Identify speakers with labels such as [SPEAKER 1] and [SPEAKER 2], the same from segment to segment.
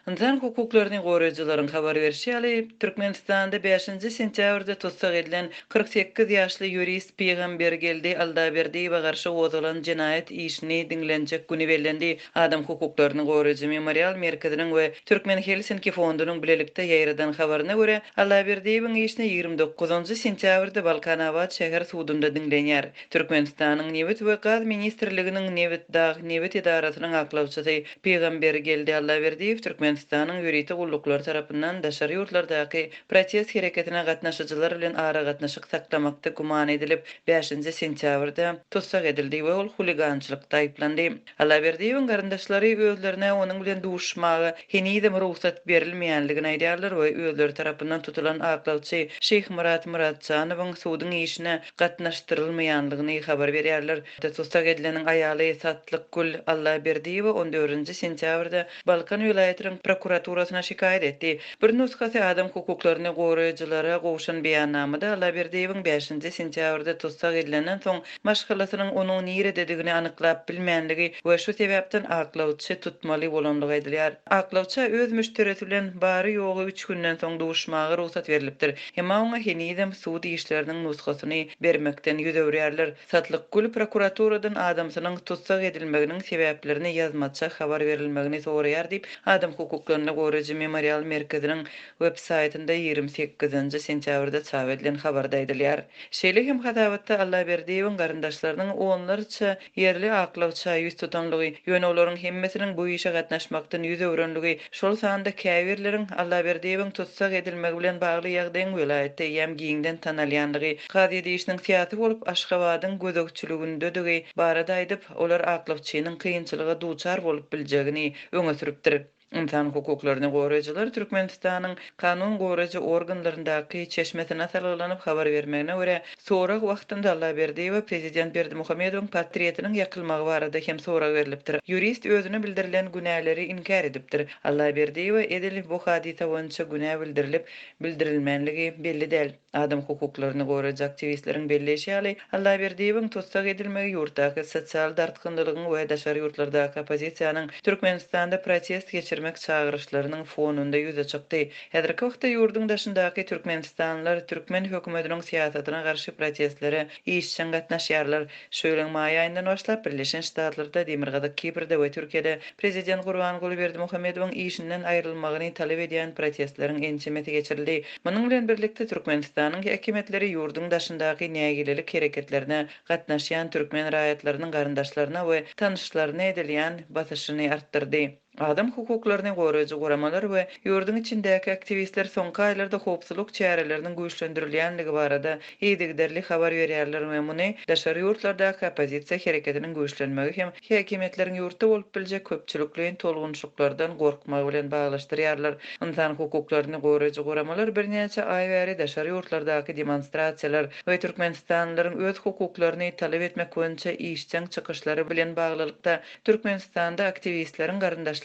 [SPEAKER 1] Ynsan hukuklaryny goraýjylaryň habar berşi ýaly, Türkmenistanda bäşinji sentýabrda tussag edilen 48 ýaşly ýurist Pygambergeldi Aldaberdiýewe garşy gozgalan jenaýat işini diňlenjek güni bellendi. Adam hukuklaryny goraýjy Memorial merkeziniň we Türkmen Helsinki fondunyň bilelikde ýaýradan habaryna görä, Allaberdiýewiň işini 29-njy sentýabrda Balkanabat şäher sudunda diňlenýär. Türkmenistanyň Nebit we gaz ministrliginiň Nebitdag nebit edarasynyň aklawçysy Pygambergeldi Allaberdiýew Türkmenistanyň ýörite gulluklary tarapyndan daşary ýurtlardaky protest hereketine gatnaşyjylar bilen aragatnaşyk saklamakda güman edilip, bäşinji sentýabrda tussag edildi we ol huligançylykda aýyplandy. Allaberdiýewiň garyndaşlary özlerine onuň bilen duşuşmaga henizem rugsat berilmeýänligini aýdýarlar we özleri tarapyndan tutulan aklawçy Şyhmyrat Myratjanowyň suduň işine gatnaşdyrylmaýanlygyny habar berýärler. Tussag edileniň aýaly Satlykgül Allaberdiýewa on dördünji sentýabrda Balkan welaýatynyň prokuraturasyna şikaýat etdi. Bir nusgasy adam hukuklaryny goraýjylara gowşan beýannamada Allaberdiýewiň bäşinji sentýabrda tussag edilenden soň maşgalasynyň onuň nirededigini anyklap bilmänligi we şu sebäpden aklawçy tutmaly bolanlygy aýdylýar. Aklawça öz müşderisi bilen bary-ýogy üç günden soň duşmaga rugsat berlipdir. Emma oňa henizem sud işleriniň nusgasyny bermekden ýüz öwürýärler. Satlykgül prokuraturadan adamsynyň tussag edilmeginiň sebäplerini ýazmaça habar berilmegini soraýar diýip, adam hukuklaryny goraýjy Memorial merkeziniň web saýtynda 28-nji sentýabrda çap edilen habarda aýdylýar. Şeýle hem hasabatda Allaberdiýewiň garyndaşlarynyň onlarça ýerli aklawça ýüz tutanlygy, ýöne olaryň hemmesiniň bu işe gatnaşmakdan ýüz öwrenligi, şol sanda käbirleriň Allaberdiýewiň tussag edilmegi bilen bagly ýagdaýyň welaýatda eýýäm giňden tanalýanlygy, kazyýet işiniň syýasy bolup, Aşgabadyň gözegçiligindedigi barada aýdyp, olar aklawçynyň kynçylyga duçar bolup biljegini öňe sürüpdir. Ynsan hukuklaryny goraýjylar Türkmenistanyň kanun goraýjy organlaryndaky çeşmesine salgylanyp habar bermegine görä, sorag wagtynda Allaberdiýewe prezident Berdimuhamedowyň portretiniň ýakylmagy barada hem sorag berlipdir. Ýurist özüne bildirilen günäleri inkär edipdir. Allaberdiýewe edil bu hadysa boýunça günä bildirilip, bildirilmänligi belli däl. Adam hukuklaryny goraýjy aktiwistleriň belleýşi ýaly, Allaberdiýewiň tussag edilmegi ýurtdaky sosial dartgynlylygyň we daşary ýurtlardaky oppozisiýanyň Türkmenistanda protest geçirmek çagyryşlarynyň fonunda ýüze çykdy. Häzirki wagtda ýurduň daşyndaky türkmenistanlylar türkmen hökümetiniň syýasatyna garşy protestlere işjeň gatnaşýarlar. Şu ýylyň maý aýyndan başlap Birleşen Ştatlarda, Demirgazyk Kiprde we Türkiýede prezident Gurbanguly Berdimuhamedowyň işinden aýrylmagyny talap edýän protestleriň ençemesi geçirildi. Munuň bilen birlikde, Türkmenistanyň häkimiýetleri ýurduň daşyndaky nägilelik hereketlerine gatnaşýan türkmen raýatlarynyň garyndaşlaryna we tanyşlaryna edilýän basyşyny artdyrdy. Adam hukuklaryny goraýjy guramalar we ýurduň içindäki aktiwistler soňky aýlarda howpsuzlyk çäreleriniň güýçlendirilýänligi barada yzygiderli habar berýärler we muny daşary ýurtlardaky oppozisiýa hereketiniň güýçlenmegi hem häkimiýetleriň ýurtda bolup biljek köpçülikleýin tolgunyşyklardan gorkmagy bilen baglaşdyrýarlar. Ynsan hukuklaryny goraýjy guramalar birnäçe aý bäri daşary ýurtlardaky demonstrasiýalar we türkmenistanlylaryň öz hukuklaryny talap etmek boýunça işjeň çykyşlary bilen baglylykda Türkmenistanda aktiwistleriň garyndaşlaryna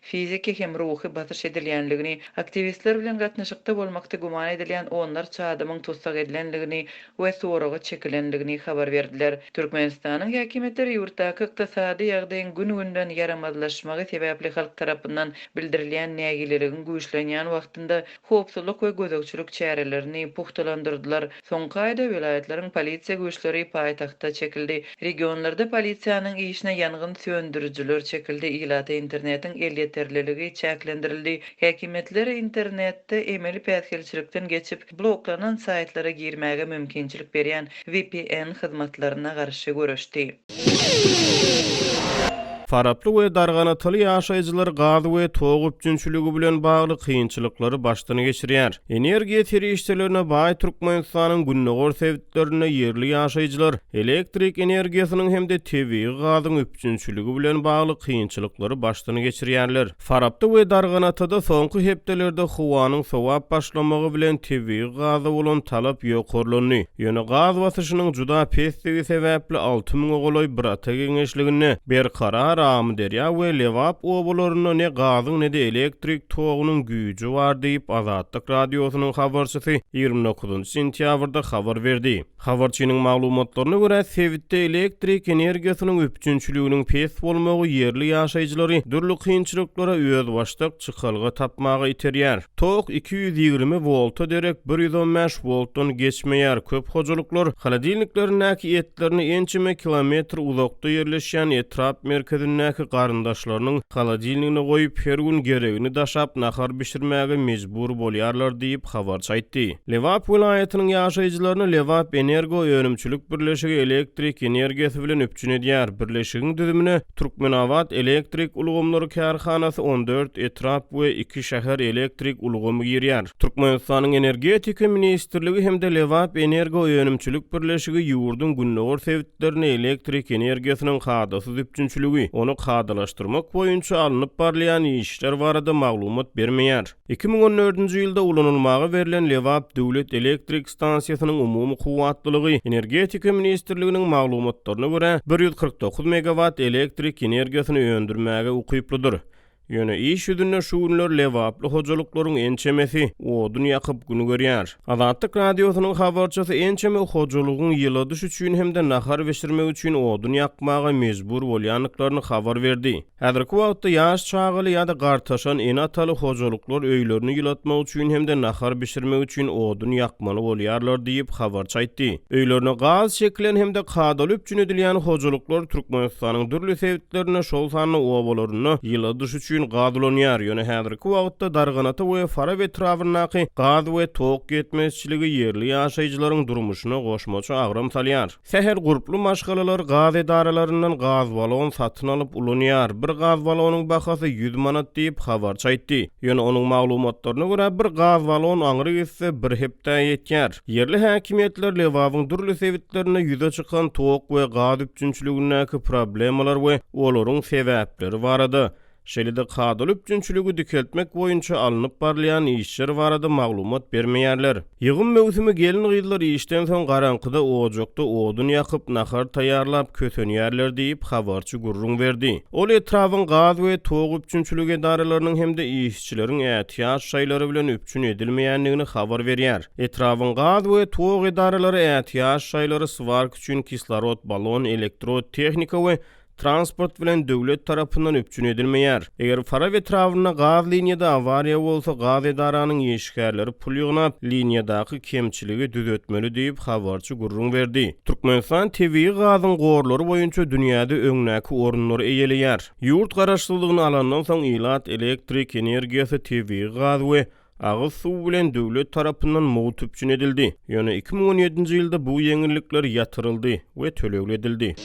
[SPEAKER 1] fiziki hem ruhy basyş edilýänligini, aktiwistler bilen gatnaşykda bolmakda güman edilýän onlarça adamyň tussag edilenligini we soraga çekilendigini habar berdiler. Türkmenistanyň häkimiýetleri ýurtdaky ykdysady ýagdaýyň gün-günden ýaramazlaşmagy sebäpli halk tarapyndan bildirilýän nägileligiň güýçlenýän wagtynda howpsuzlyk we gözegçilik çärelerini pugtalandyrdylar. Soňky aýda welaýatlaryň polisiýa güýçleri paýtagta çekildi. Regionlarda polisiýanyň işine ýangyn söndürijiler çekildi, ilata internetiň elýeterliligi çäklendirildi. Häkimiýetler internetde emeli päsgelçilikden geçip, bloklanan saýtlara girmäge mümkinçilik berýän vpn hyzmatlaryna garşy göreşdi.
[SPEAKER 2] Faraply we Darganataly ýaşaýjylar gaz we tok üpjünçiligi bilen bagly kynçylyklary başdan geçirýär. Energiýa serişdelerine baý Türkmenistanyň gündogar sebitlerinde ýerli ýaşaýjylar elektrik energiýasynyň hem-de tebigy gazyň üpjünçiligi bilen bagly kynçylyklary başdan geçirýärler. Farapda we Darganatada soňky hepdelerde howanyň sowap başlamagy bilen tebigy gaza bolan talap ýokarlandy. Ýöne gaz basyşynyň juda pesdigi sebäpli alty müňe golaý Birata geňeşliginde, Berkarar. Amyderýa we Lebap obalarynda ne gazyň, ne-de elektrik togunyň güýji bar diýip, Azatlyk Radiosynyň habarçysy 29 sentýabrda habar berdi. Habarçynyň maglumatlaryna görä, sebitde elektrik energiýasynyň üpjünçiliginiň pes bolmagy ýerli ýaşaýjylary dürli kynçylyklara özbaşdak çykalga tapmaga iterýär. Tok 220 wolta derek 115 woltdan geçmeýär, köp hojalyklar holodilniklerindäki etlerini ençeme kilometr uzakda ýerleşýän etrap merkezindäki garyndaşlarynyň holodilnigine goýup, her gün geregini daşap nahar bişirmäge mejbur bolýarlar diýip, habarçy aýtdy. Lebap welaýatynyň ýaşaýjylaryny Lebap Energo önümçilik birleşigi elektrik energiýasy bilen üpjün edýär. Birleşigiň düzümine Türkmenabat elektrik ulgamlary kärhanasy, 14 etrap we iki şäher elektrik ulgamy girýär. Türkmenistanyň Energetika ministrligi hem-de Lebap Energo önümçilik birleşigi ýurduň gündogar sebitlerinde elektrik energiýasynyň kadasyz üpjünçiligi, ony kadalaşdyrmak boýunça alnyp barylýan işler barada maglumat bermeýär. 2014-nji ýylda ulanylmaga berlen Lebap döwlet elektrik stansiýasynyň umumy kuwwatlylygy, Energetika ministrliginiň maglumatlaryna görä, 149 megawat elektrik energiýasyny öndürmäge ukyplydyr. Ýöne iş ýüzünde şu günler lebaply hojalyklaryň ençemesi odun ýakyp gün görýär. Azatlyk Radiosynyň habarçysy ençeme hojalygyň ýyladyş üçin hem-de nahar bişirmek üçin odun ýakmaga mejbur bolýandyklaryny habar berdi. Häzirki wagtda ýaş çagaly ýa-da gartaşan ene-ataly hojalyklar öýlerini ýylatmak üçin hem-de nahar bişirmek üçin odun ýakmaly bolýarlar diýip, habarçy aýtdy. Öýlerine gaz çekilen hem-de kadaly üpjün edilýän hojalyklar Türkmenistanyň dürli sebitlerinde, şol sanda obalarynda ýyladyş üçin gaz ulanýar. Ýöne häzirki wagtda Darganata we Farap etrabyndaky gaz we tok ýetmezçiligi ýerli ýaşaýjylaryň durmuşyna goşmaça agram salýar. Sähel gurply maşgalalar gaz edaralaryndan gaz balon satyn alyp ulanýar. Bir gaz balonyň bahasy 100 manat diýip, habarçy aýtdy. Ýöne onuň maglumatlaryna görä, bir gaz balon aňry gitse bir hepdä ýetýär. Ýerli häkimiýetler Lebabyň dürli sebitlerinde ýüze çykan tok we gaz üpjünçiligindäki problemalar we olaryň sebäpleri barada, Şeýle-de kadaly üpjünçiligi dikeltmek boýunça alnyp barylýan işler barada maglumat bermeýärler. Ýygym möwsümi gelin-gyzlar işden soň garaňkyda ojakda odun ýakyp, nahar taýýarlap kösenýärler diýip, habarçy gürrüň berdi. Ol etrabyň gaz we tok üpjünçiligi edaralarynyň hem-de işçileriň ätiýaç şaýlary bilen üpjün edilmeýändigini habar berýär. Etrabyň gaz we tok edaralary ätiýaç şaýlary, swarka üçin kislorod balon, elektrod tehnika we transport bilen döwlet tarapyndan üpjün edilmeýär. Eger Farap etrabynda gaz liniýada awariýa bolsa, gaz edaranyň işgärleri pul ýygnap, liniýadaky kemçiligi düzetmeli diýip, habarçy gürrüň berdi. Türkmenistan tebigy gazyň gorlary boýunça dünýäde öňdäki orunlary eýeleýär. Ýurt garaşsyzlygyny alandan soň ilat elektrik energiýasy, tebigy gaz we Agyz suwy bilen döwlet tarapyndan mugt üpjün edildi. Ýöne 2017-nji ýylda bu ýeňillikler ýatyryldy we tölegli edildi.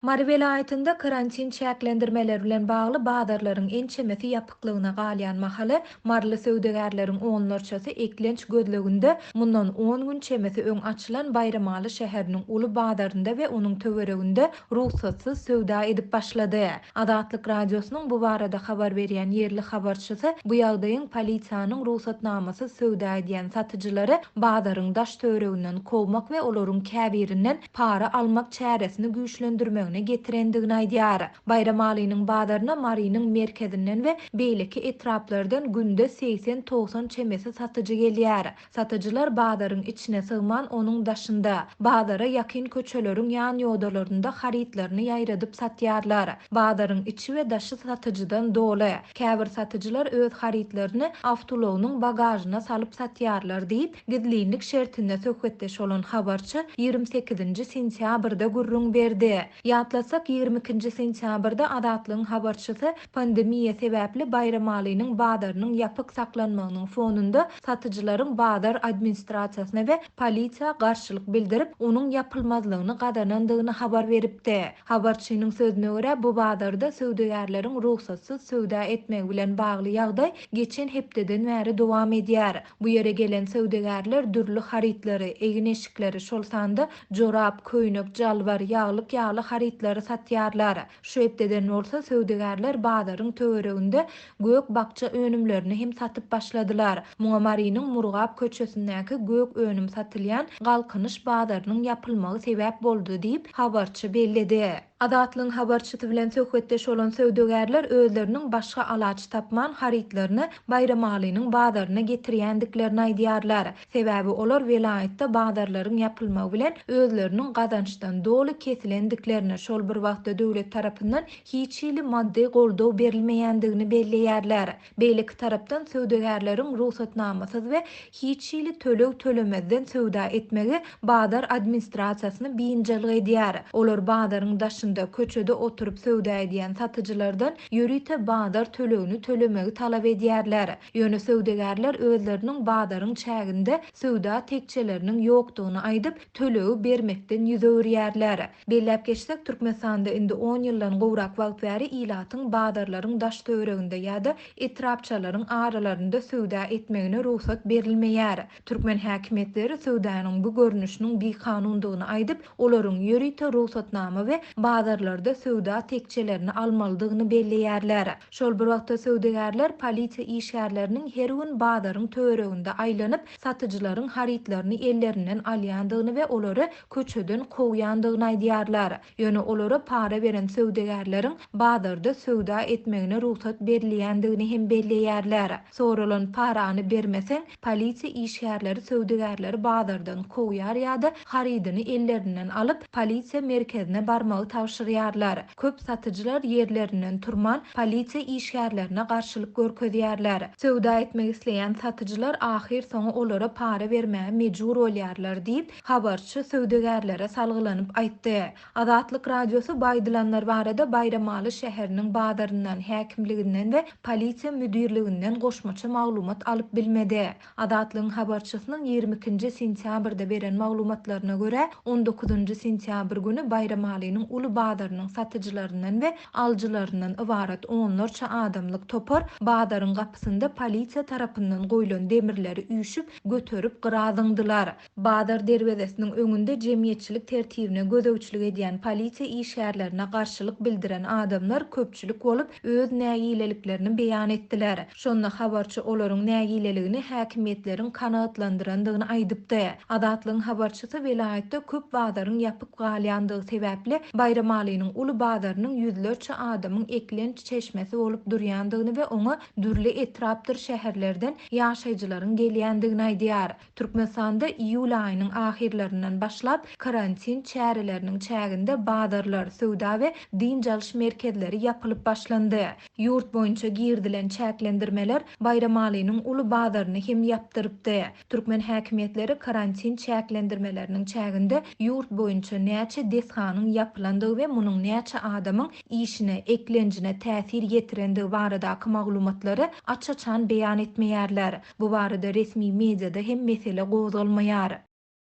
[SPEAKER 3] Mary welaýatynda karantin çäklendirmeleri bilen bagly bazarlaryň ençemesi ýapyklygyna galýan mahaly, maryly söwdagärleriň onlarçasy eklenç gözleginde mundan on gün çemesi öň açylan Baýramaly şäheriniň uly bazarynda we onuň töwereginde rugsatsyz söwda edip başlady. Azatlyk Radiosynyň bu barada habar berýän ýerli habarçysy bu ýagdaýyň polisiýanyň rugsatnamasyz söwda edýän satyjylary bazaryň daş-töwereginden kowmak we olaryň käbirinden para almak çäresini güýçlendirmegine getirendigini aýdýar. Baýramalynyň bazaryna Marynyň merkezinden we beýleki etraplardan günde segsen-togsan çemesi satyjy gelýär. Satyjylar bazaryň içine sygman onuň daşynda, bazara ýakyn köçeleriň ýan-ýodalarynda harytlaryny ýaýradyp satýarlar. Bazaryň içi we daşy satyjydan doly. Käbir satyjylar öz harytlaryny awtoulagynyň bagažyna salyp satýarlar diýip, gizlinlik şertinde söhbetdeş bolan habarçy 28-nji sentýabrda gürrüň berdi. Ýatlatsak, 22-nji sentýabrda Azatlygyň habarçysy pandemiýa sebäpli Baýramalynyň bazarynyň ýapyk saklanmagynyň fonunda satyjylaryň bazar administrasiýasyna we polisiýa garşylyk bildirip, onuň ýapylmazlygyny gazanandygyny habar beripdi. Habarçynyň sözüne görä, bu bazarda söwdagärleriň rugsatsyz söwda etmegi bilen bagly ýagdaý geçen hepdeden bäri dowam edýär. Bu ýere gelen söwdagärler dürli harytlary, egin-eşikleri, şol sanda jorap, köýnek, jalbar, ýaglyk ýaly harytlary satýarlar. Şu hepdeden bolsa söwdagärler bazaryň töwereginde gök-bakja önümlerini hem satyp başladylar. Muňa Marynyň Murgap köçesindäki gök önüm satylýan Galkynyş bazarynyň ýapylmagy sebäp boldy diýip, habarçy belledi. Azatlygyň habarçysy bilen söhbetdeş bolan söwdagärler özleriniň başga alaç tapman harytlaryny Baýramalynyň bazaryna getirýändiklerini aýdýarlar. Sebäbi olar welaýatda bazarlaryň ýapylmagy bilen özleriniň gazançdan doly kesilendiklerini, şol bir wagtda döwlet tarapyndan hiç hili maddy goldaw berilmeýändigini belleýärler. Beýleki tarapdan söwdagärleriň rugsatnamasyz we hiç hili töleg tölemezden söwda etmegi bazar administrasiýasyny biynjalyk edýär. Olar bazaryň daşynda, köçede oturyp söwda edýän satyjylardan ýörite bazar tölegini tölemegi talap edýärler. Ýöne söwdagärler özleriniň bazaryň çäginde söwda tekjeleriniň ýokdugyny aýdyp, tölegi bermekden ýüz öwürýärler. Belläp geçsek, Türkmenistanda indi on ýyldan gowrak wagt bäri ilatyň bazarlaryň daş-töwereginde ýa-da etrapçalaryň aralarynda söwda etmegine rugsat berilmeýär. Türkmen häkimiýetleri söwdanyň bu görnüşiniň bikanundygyny aýdyp, olaryň ýörite rugsatnama we bazarlarda söwda tekjelerini almalydygyny belleýärler. Şol bir wagtda söwdagärler polisiýa işgärleriniň her gün bazaryň töwereginde aýlanyp, satyjylaryň harytlaryny ellerinden alýandygyny we olary köçeden kowýandygyny aýdýarlar. Ýöne olara para beren söwdagärleriň bazarda söwda etmegine rugsat berilýändigini hem belleýärler. Soralan parany bermeseň, polisiýa işgärleri söwdagärleri bazardan kowýar ýa-da harydyny ellerinden alyp, polisiýa merkezine barmagy tabşyrýarlar. Köp satyjylar ýerlerinden turman, polisiýa işgärlerine garşylyk görkezýärler. Söwda etmek isleýän satyjylar ahyrsoňy olara para bermäge mejbur bolýarlar diýip, habarçy söwdagärlere salgylanyp aýtdy. Azatlyk Radiosy bu aýdylanlar barada Baýramaly şäheriniň bazaryndan, häkimliginden we polisiýa müdirliginden goşmaça maglumat alyp bilmedi. Azatlygyň habarçysynyň 22 nji sentýabrda beren maglumatlaryna görä, on dokuzynjy sentýabr güni Baýramalynyň uly bazarynyň satyjylaryndan we alyjylaryndan ybarat onlarça adamlyk topar bazaryň gapysynda polisiýa tarapyndan goýlan demirleri üýşüp, göterip gyra zyňdylar. Bazar derwezesiniň öňünde jemgyýetçilik tertibine gözegçilik edýän polisiýa işgärlerine garşylyk bildiren adamlar köpçülik bolup, öz nägileliklerini beýan etdiler. Şonda habarçy olaryň nägileligini häkimiýetleriň kanagatlandyrandygyny aýdypdy. Azatlygyň habarçysy welaýatda köp bazaryň ýapyk galýandygy sebäpli Baýramalynyň uly bazarynyň ýüzlerçe adamyň eklenç çeşmesi bolup durýandygyny we oňa dürli etrapdyr şäherlerden ýaşaýjylaryň gelýändigini aýdýar. Türkmenistanda iýul aýynyň ahyrlaryndan başlap, karantin çäreleriniň çäginde bazarlar, söwda we dynç alyş merkezleri ýapylyp başlandy. Ýurt boýunça girizilen çäklendirmeler Baýramalynyň uly bazaryny hem ýapdyrypdy. Türkmen häkimiýetleri karantin çäklendirmeleriniň çäginde ýurt boýunça näçe desganyň ýapylandygy we munuň näçe adamyň işine, eklenjine täsir ýetirendigi baradaky maglumatlary aç-açan beýan etmeýärler. Bu barada resmi mediada hem mesele gozgalmaýar.